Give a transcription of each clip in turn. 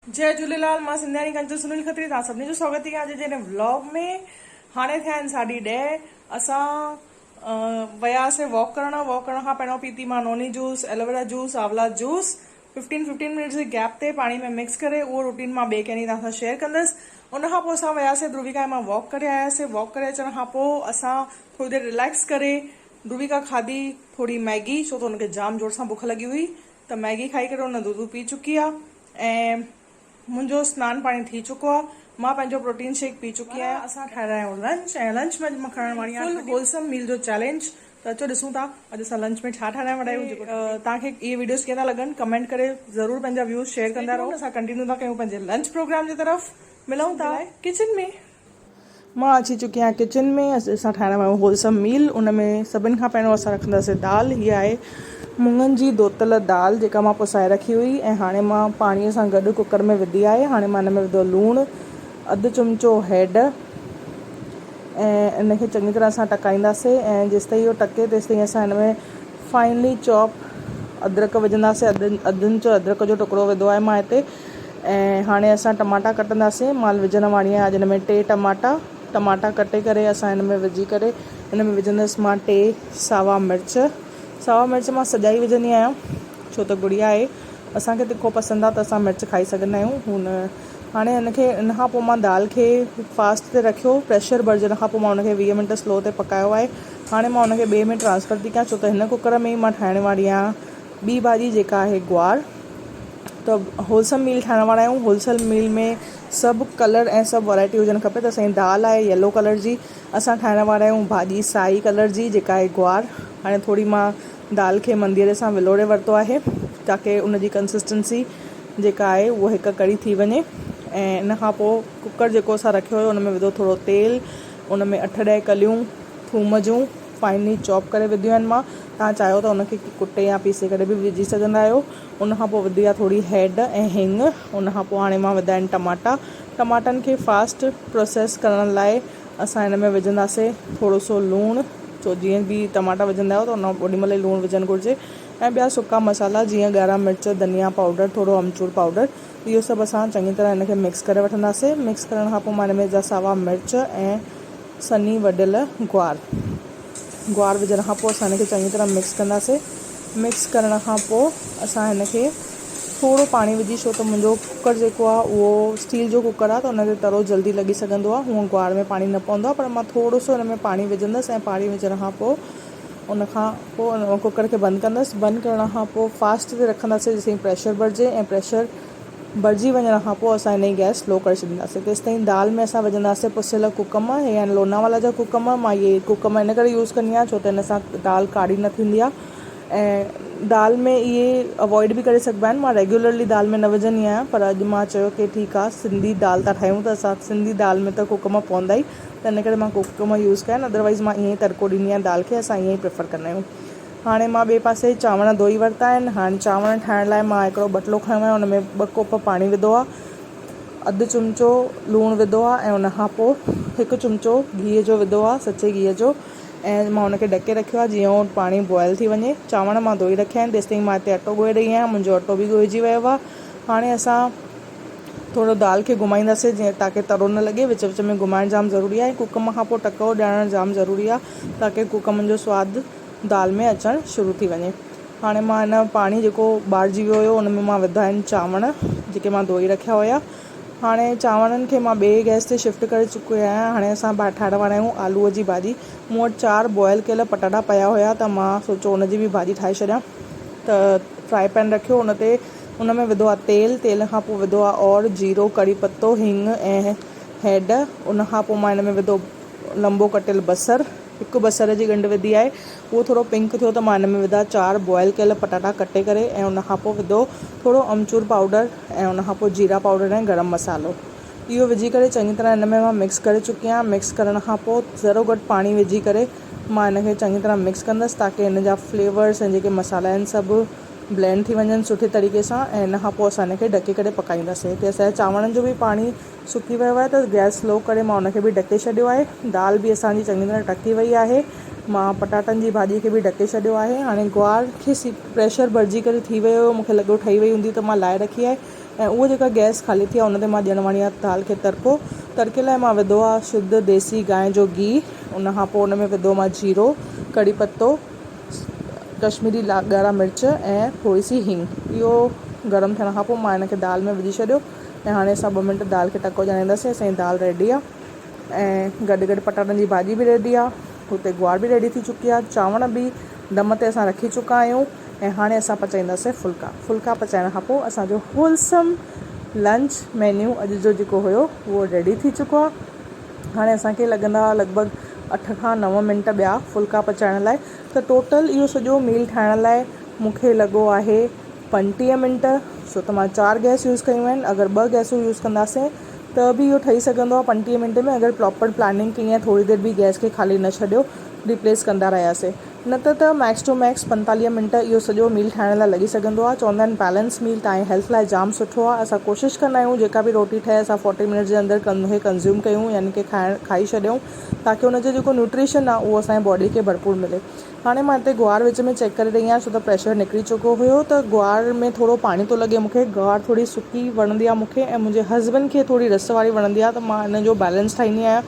جئي جهوليلال مان سنڌياڻي ڪنچن سنيل کتري توهان سڀني جو سواگت ٿي ڪيان اڄ جي هن ولاگ ۾ هاڻي ٿيا آهن ساڍي ڏهه اسان وياسي واڪ ڪرڻ واڪ ڪرڻ کان پهريون پيتي مان noni juice aloe vera juice آولا جوس 15 15 منٽس جي گيپ تي پاڻي ۾ مڪس ڪري اهو روٽين مان ٻئي ڪنهن ڏينهن توهان سان شيئر ڪندس ان کان پوء اسان وياسي ڌرويڪا ۽ مان واڪ ڪري آياسي واڪ ڪري اچڻ کان پوء اسان ٿوري دير رليڪس ڪري ڌرويڪا کاڌي ٿوري ميگي ڇو ته هن کي جام زور سان بک لڳي هئي ته ميگي کائي ڪري هن دودو پي چڪي آ ۽ منهنجو سنان پاڻي ٿي چڪو آ مان پنهنجو پروٽين شيڪ پي چڪي آهيان. اسان ٺاهي رهيا آهيون لنچ ۽ لنچ ۾ اڄ مان کڻڻ واري آهيان فل هولسم ميل جو چئلينج ته اچو ڏسون ٿا اڄ اسان لنچ ۾ ڇا ٺاهرائڻ وارا آهيون جيڪو توهان کي اهي ويڊيوز ڪيئن ٿا لڳن ڪمينٽ ڪري ضرور پنهنجا ويوز شيئر ڪندا رهو اسان ڪنٽينيو ٿا ڪيون پنهنجي لنچ پروگرام جي طرف ملون ٿا ڪچن ۾. مان اچي چڪي آهيان ڪچن ۾ اسان ٺاهڻ وارا آهيون هولسم ميل ان ۾ سڀني کان پهريون اسان رکنداسين دال هي آهي مڱن جي ڌوتل دال جيڪا مان پسائي رکي هئي ۽ هاڻي مان پاڻي سان گڏ ڪڪر ۾ وڌي آهي هاڻي مان ان ۾ وڌو لوڻ اڌ چمچو هيڊ ۽ ان کي چڱي طرح اسان ٽڪائينداسين ۽ جيستائين اهو ٽڪي تيستائين اسان ان ۾ فائنلي چاپ ادرڪ وجهنداسين اڌ اڌ انچ ادرڪ جو ٽڪڙو وڌو آهي مان هتي ۽ هاڻي اسان ٽماٽا ڪٽنداسين مال وجهڻ واري آهيان اڄ هن ۾ ٽي ٽماٽا ٽماٽا ڪٽي ڪري اسان هن ۾ وجهي ڪري هن ۾ وجهندس مان ٽي ساوا مرچ ساوا مرچ مان سڄا ئي وجهندي آهيان ڇو ته گڙيا آهي اسان کي تکو پسند آهي ته اسان مرچ کائي سگهندا آهيون هن هاڻي هن کي ان کان پوء مان دال کي فاسٽ تي رکيو پريشر ڀرجڻ کان پوء مان ان کي 20 منٽ سلو تي پڪايو آهي هاڻي مان ان کي ٻئي ۾ ٽرانسفر ٿي ڪيان ڇو ته هن ڪڪر ۾ ئي مان ٺاهڻ واري آهيان ٻي ڀاڄي جيڪا آهي گوار ته هولسم ميل ٺاهڻ وارا آهيون هولسل ميل ۾ سڀ ڪلر ۽ سڀ ورائٽي هجڻ کپي ته اسان جي دال آهي يلو ڪلر جي اسان ٺاهڻ وارا آهيون ڀاڄي سائي ڪلر جي جيڪا آهي گوار هاڻي ٿوري مان دال کي منديري سان ولوڙي ورتو آهي تاڪي ان جي ڪنسسٽنسي جيڪا آهي اهو هڪ ڪڙي ٿي وڃي ۽ ان کان پوء ڪڪر جيڪو اسان رکيو هيو ان ۾ وڌو ٿورو تيل ان ۾ اٺ ڏهه ڪليون ٿوم جون فائنلي چاپ ڪري وڌيون آهن مان توهان چاهيو ته ان کي ڪٽي يا پيسي ڪري به وجهي سگهندا آهيو ان کان پوء وڌي آهي ٿوري هيڊ ۽ هينگ ان کان پوء هاڻي مان وڌا آهن ٽماٽا ٽماٽن کي فاسٽ پروسيس ڪرڻ لاء اسان هن ۾ وجهنداسي ٿورو سو لوڻ ڇو جيئن به ٽماٽا وجهندا آهيو ته ان اوڏي مهل ئي لوڻ وجهڻ گهرجي ۽ ٻيا سڪا مصالحا جيئن ڳاڙها مرچ ڌنيا پائوڊر ٿورو امچور پائوڊر اهو سڀ اسان چڱي طرح هن کي مڪس ڪري وٺنداسي مڪس ڪرڻ کان پوء مان هن ۾ وجهان ساوا مرچ ۽ سنهي وڍيل گوار گوار وجهڻ کان پوء اسان هن کي چڱي طرح مڪس ڪنداسين مڪس ڪرڻ کان پوء اسان هن کي ٿورو پاڻي وجهي ڇو ته منهنجو ڪڪر جيڪو آهي اهو اسٽيل جو ڪڪر آهي ته ان تي ترو جلدي لڳي سگهندو آهي هونء گوار ۾ پاڻي نه پوندو آهي پر مان ٿورو سو هن ۾ پاڻي وجهندس ۽ پاڻي وجهڻ کان پوء ان کان پوء ڪڪر کي بند ڪندس بند ڪرڻ کان پوء فاسٽ تي رکنداسين جيسين پريشر ڀرجي ۽ پريشر ڀرجي وڃڻ کان پوء اسان ان جي گئس سلو ڪري ڇڏينداسين تيستائين دال ۾ اسان وجهنداسين پسيل ڪوڪم هي آهن لوناوالا جا ڪوڪم مان اهي ڪوڪم ان ڪري يوز ڪندي آهيان ڇو ته ان سان دال ڪاڙي نه ٿيندي آهي ۽ دال ۾ اهي اوائڊ به ڪري سگهبا آهن مان ريگيولرلي دال ۾ نه وجهندي آهيان پر اڄ مان چيو ڪي ٺيڪ آهي سنڌي دال ٿا ٺاهيون ته اسان سنڌي دال ۾ ته ڪوڪم پوندا ئي ته ان ڪري مان ڪوڪم يوز ڪيا آهن ادروائز مان ائين ئي تڙڪو ڏيندي آهيان دال کي اسان ائين ئي پريفر ڪندا آهيون هاڻي مان ٻئي پاسي چانور ڌوئي ورتا آهن. هاڻي چانور ٺاهڻ لاء مان هڪڙو ٻٽلو کنيو آهي ان ۾ ٻه ڪوپ پاڻي وڌو آهي، اڌ چمچو لوڻ وڌو آهي ۽ ان کان پوء هڪ چمچو گيهه جو وڌو آهي سچي گيهه جو ۽ مان ان کي ڍڪي رکيو آهي جيئن اهو پاڻي بوائل ٿي وڃي. چانور مان ڌوئي رکيا آهن تيستائين مان هتي اٽو ڳوهي رهي آهيان منهنجو اٽو به ڳوهجي ويو آهي. هاڻي اسان ٿورو دال کي گهمائينداسين جيئن تاڪه ترو نه لڳي وچ وچ ۾ گهمائڻ جام ضروري آهي ۽ ڪوڪم کان پوء ٽڪو ڏيارڻ جام ضروري آهي تاڪه ڪوڪمن جو سواد دال ۾ اچڻ شروع ٿي وڃي. هاڻي مان هن پاڻي جيڪو ٻارجي ويو هيو ان ۾ مان وڌا آهن چانور جيڪي مان ڌوئي رکيا هيا. هاڻي چانورن کي مان ٻئي گئس تي شفٽ ڪري چڪي آهيان. هاڻي اسان ٺاهڻ وارا آهيون آلوء جي ڀاڄي. مون وٽ چار بوائل ڪيل پٽاٽا پيا هيا ته مان سوچيو ان جي به ڀاڄي ٺاهي ڇڏيان ته فرائي پين رکيو ان تي ان ۾ وڌو آهي تيل تيل کان پوء وڌو آهي اور جيرو ڪڙي پتو هينگ ۽ هيڊ ان کان پوء مان هن ۾ وڌو لمبو ڪٽيل بصر هڪ بصر جي ڳنڍ وڌي آهي اهو ٿورو پنڪ ٿيو ته مان ان ۾ وڌا چار بوائل ڪيل پٽاٽا ڪٽي ڪري ۽ ان کان پوء وڌو ٿورو امچور پائوڊر ۽ ان کان پوء جيرا پائوڊر ۽ گرم مصالحو اهو وجهي ڪري چڱي طرح ان ۾ مان مڪس ڪري چڪي آهيان مڪس ڪرڻ کان پوء ذرو گهٽ پاڻي وجهي ڪري مان ان کي چڱي طرح مڪس ڪندس تاڪه ان جا فليورس ۽ جيڪي مصالحا آهن سڀ بلينڊ ٿي وڃن سٺي طريقي سان ۽ ان کان پوء اسان ان کي ڍڪي ڪري پڪائينداسين هتي اسان جي چانورن جو به پاڻي سڪي ويو آهي ته گئس سلو ڪري مان ان کي به ڍڪي ڇڏيو آهي. دال به اسان جي چڱي طرح ٽڪي وئي آهي. مان پٽاٽن جي ڀاڄي کي به ڍڪي ڇڏيو آهي. هاڻي گوار کي سي پريشر ڀرجي ڪري ٿي ويو هيو مون کي لڳو ٺهي وئي هوندي ته مان لاهي رکي آهي. ۽ اهو جيڪا گئس خالي ٿي آهي ان تي مان ڏيڻ واري آهيان دال کي تڙڪو. تڙڪي لاء مان وڌو آهي شڌ ديسي گانء جو گيهه ان کان پوء ان ۾ وڌو مان جيرو، ڪڙي پتو، ڪشميري ڳاڙها مرچ ۽ ٿوري سي هينگ. اهو گرم ٿيڻ کان پوء مان ان کي دال ۾ وجهي ڇڏيو ۽ هاڻي اسان ٻه منٽ دال کي ٽڪو ڄاڻائينداسين اسان جي دال ريڊي آهي ۽ گڏ گڏ پٽاٽن جي ڀاڄي به ريڊي آهي هتي گوار به ريڊي ٿي چڪي آهي چانور به دم تي اسان رکي چڪا آهيون ۽ هاڻي اسان پچائينداسين ڦلڪا ڦلڪا پچائڻ کان پوء اسان جو هولسم لنچ مينيو اڄ جو جيڪو هيو اهو ريڊي ٿي چڪو آهي هاڻي اسان کي لڳندا لڳ ڀڳ اٺ کان نو منٽ ٻيا ڦلڪا پچائڻ لاء ته ٽوٽل اهو سڄو ميل ٺاهڻ لاء مون کي لڳو آهي 35 منٽ ڇو ته مان چار گئس يوز ڪيون آهن اگر ٻه گئسون يوز ڪنداسين ته به اهو ٺهي سگهندو آهي 35 منٽ ۾ اگر پراپر پلاننگ ڪئي ۽ ٿوري دير به گئس کي خالي نه ڇڏيو ريپليس ڪندا رهياسين نه ته ته ميڪس ٽو ميڪس 45 منٽ اهو سڄو ميل ٺاهڻ لاء لڳي سگهندو آهي چوندا آهن بيلنس ميل توهان جي هيلٿ لاء جام سٺو آهي اسان ڪوشش ڪندا آهيون جيڪا به روٽي ٺهي اسان فورٽي منٽس جي اندر ان کي ڪنزيوم ڪيون يعني ڪي کائڻ کائي ڇڏيون تاڪي ان جو جيڪو نيوٽريشن آهي اهو اسان جي باڊي کي ڀرپور ملي هاڻي مان هتي گوار وچ ۾ چيڪ ڪري رهي آهيان ڇو ته پريشر نڪري چڪو هيو ته گوار ۾ ٿورو پاڻي ٿو لڳي مون کي گوار ٿوري سڪي وڻندي آهي مون کي ۽ منهنجي هسبنڊ کي ٿوري رس واري وڻندي آهي ته مان ان جو بيلنس ٺاهيندي آهيان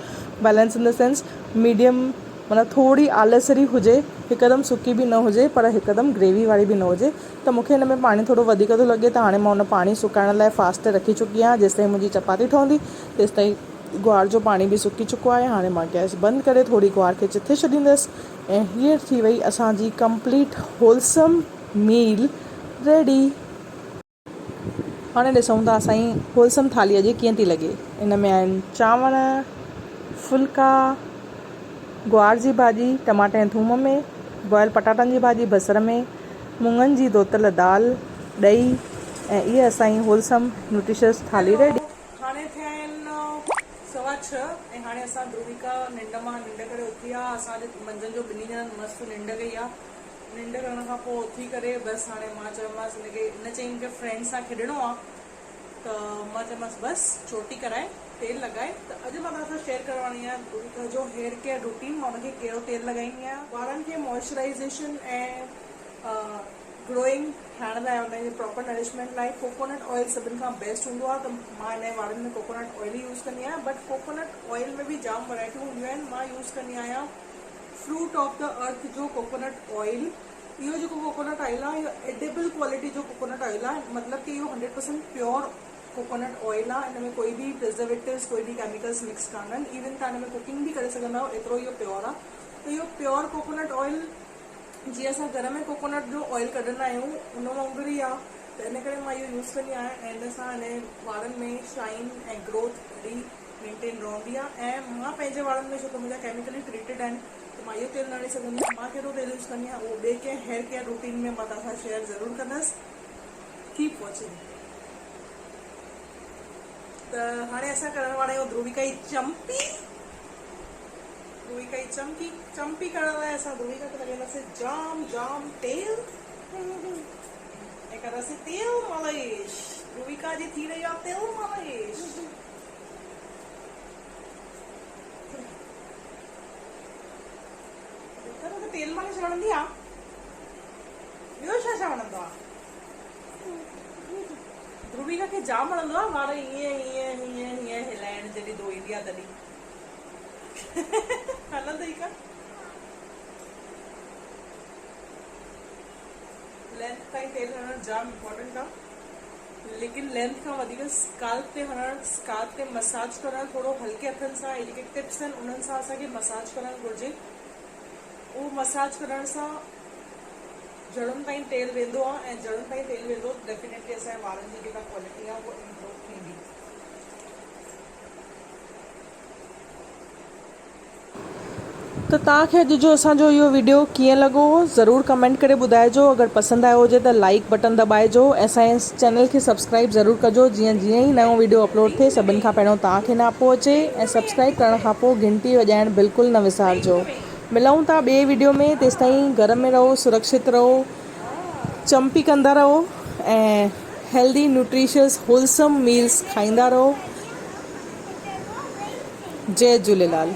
balance in the sense medium معنيٰ ٿوري آلسري هجي هڪدم سڪي به نه هجي پر هڪدم گريوي واري به نه هجي ته مون کي هن ۾ پاڻي ٿورو وڌيڪ ٿو لڳي ته هاڻي مان ان پاڻي سڪائڻ لاء فاسٽ تي رکي چڪي آهيان جيستائين منهنجي چپاتي ٺهندي تيستائين گوار جو پاڻي به سڪي چڪو آهي هاڻي مان گئس بند ڪري ٿوري گوار کي چٿي ڇڏيندس ۽ هيء ٿي وئي اسان جي ڪمپليٽ هولسم ميل ريڊي. هاڻي ڏسون ٿا اسان جي هولسم ٿالهي اڄ ڪيئن ٿي لڳي. ان ۾ آهن چانور، ڦلڪا، گوار جي ڀاڄي ٽماٽي ۽ ٿوم ۾، بوائل پٽاٽن جي ڀاڄي بصر ۾، مڱن جي ڌوتل دال، ڏهي ۽ هيء اسان جي هولسم نيوٽريشس ٿالهي ريڊي. هاڻي ٿيا آهن سوا ڇهه ۽ هاڻي اسان ڌرويڪا ننڊ مان ننڊ ڪري اٿي آ. اسان اڄ منجهند جو ٻنهي ڄڻن مست ننڊ ڪئي آ. ننڊ ڪرڻ کان پوء اٿي ڪري بس هاڻي مان چيومانس هن کي هن چيائين مون کي فرينڊ سان کيڏڻو آ ته مان چيومانس بس چوٽي ڪرائي تيل لڳائي ته اڄ مان توهان سان شيئر ڪرڻ واري آهيان ڌرويڪا جو هيئر ڪيئر روٽين مان هن کي ڪهڙو تيل لڳائيندي آهيان. وارن کي موئسچرائيزيشن ۽ گلوئنگ ٺاهڻ لاء ان جي پراپر نرشمينٽ لاء ڪوڪونٽ آئل سڀن کان بيسٽ هوندو آهي ته مان هن جي وارن ۾ ڪوڪونٽ آئل ئي يوز ڪندي آهيان بٽ ڪوڪونٽ آئل ۾ به جام ورائٽيون هونديون آهن مان يوز ڪندي آهيان فروٽ آف the ارٿ جو ڪوڪونٽ آئل اهو جيڪو ڪوڪونٽ آئل آهي اهو ايڊيبل ڪوالٽي جو ڪوڪونٽ آئل آهي مطلب ڪي اهو 100% پيور ڪوڪونٽ آئل آهي ان ۾ ڪوئي به پرزرويٽوز ڪوئي به ڪيميڪلز مڪس ڪانهن ايون توهان ان ۾ ڪوڪنگ به ڪري سگهندا آهيو ايترو اهو پيور آهي ته اهو پيور ڪوڪونٽ آئل جيئن اسان گهر ۾ ڪوڪونٽ جو آئل ڪڍندا آهيون ان وانگر ئي آهي ته ان ڪري مان اهو يوز ڪندي آهيان ۽ ان سان ان وارن ۾ شائن ۽ گروٿ ڏاڍي مينٽين رهندي آهي ۽ مان پنهنجي وارن ۾ ڇو ته منهنجا ڪيميڪلي ٽريٽيڊ آهن ته مان اهو تيل نه هڻي سگهندي آهيان مان ڪهڙو تيل يوز ڪندي آهيان اهو ٻئي ڪنهن هيئر ڪيئر روٽين ۾ مان توهان سان شيئر ضرور ڪندس ڪيپ واچنگ. ته هاڻي اسان ڪرڻ وارا آهيون ڌرويڪا جي چمپي. ڌرويڪا جي چمڪي چمپي ڪرڻ لاء اسان ڌرويڪا کي لڳائينداسين جام جام تيل ۽ ڪنداسين تيل مالش. ڌرويڪا جي ٿي رهي آهي تيل مالش. ڌرويڪا توکي تيل مالش وڻندي آهي؟ ٻيو ڇا ڇا وڻندو آهي؟ ڌرويڪا کي جام وڻندو آهي وار ائين ائين هيئن هيئن هلائڻ جڏهن ڌوئيندي آهي تڏهن. هلندو ئي ڪا لينٿ تائين تيل هڻڻ جام امپورٽنٽ آ ليڪن لينٿ کان وڌيڪ اسڪالپ تي هڻڻ اسڪالپ تي مساج ڪرڻ ٿورو هلڪي هٿن سان اهي جيڪي ٽپس آهن انهن سان اسان کي مساج ڪرڻ گهرجي اهو مساج ڪرڻ سان جڙن تائين تيل ويندو آ ۽ جڙن تائين تيل ويندو ته ڊيفينيٽلي اسان جي وارن جي جيڪا ڪوالٽي آ اها امپروو ٿيندي. ته توهان کي اڄ جو اسان جو اهو وڊيو ڪيئن لڳو ضرور ڪمينٽ ڪري ٻڌائجو اگر پسند آيو هجي ته لائيڪ بٽن دٻائجو ۽ اسان جي چينل کي سبسڪرائيب ضرور ڪجو جيئن جيئن ئي نيو وڊيو اپلوڊ ٿئي سڀن کان پهريون توهان کي ناپو اچي ۽ سبسڪرائيب ڪرڻ کان پوء گهنٽي وڄائڻ بلڪل نه وسارجو ملون ٿا ٻئي وڊيو ۾ تيستائين گهر ۾ رهو سرڪشت رهو چمپي ڪندا رهو ۽ هيلدي نيوٽريشس هولسم ميلز کائيندا رهو جئي جهوليلال.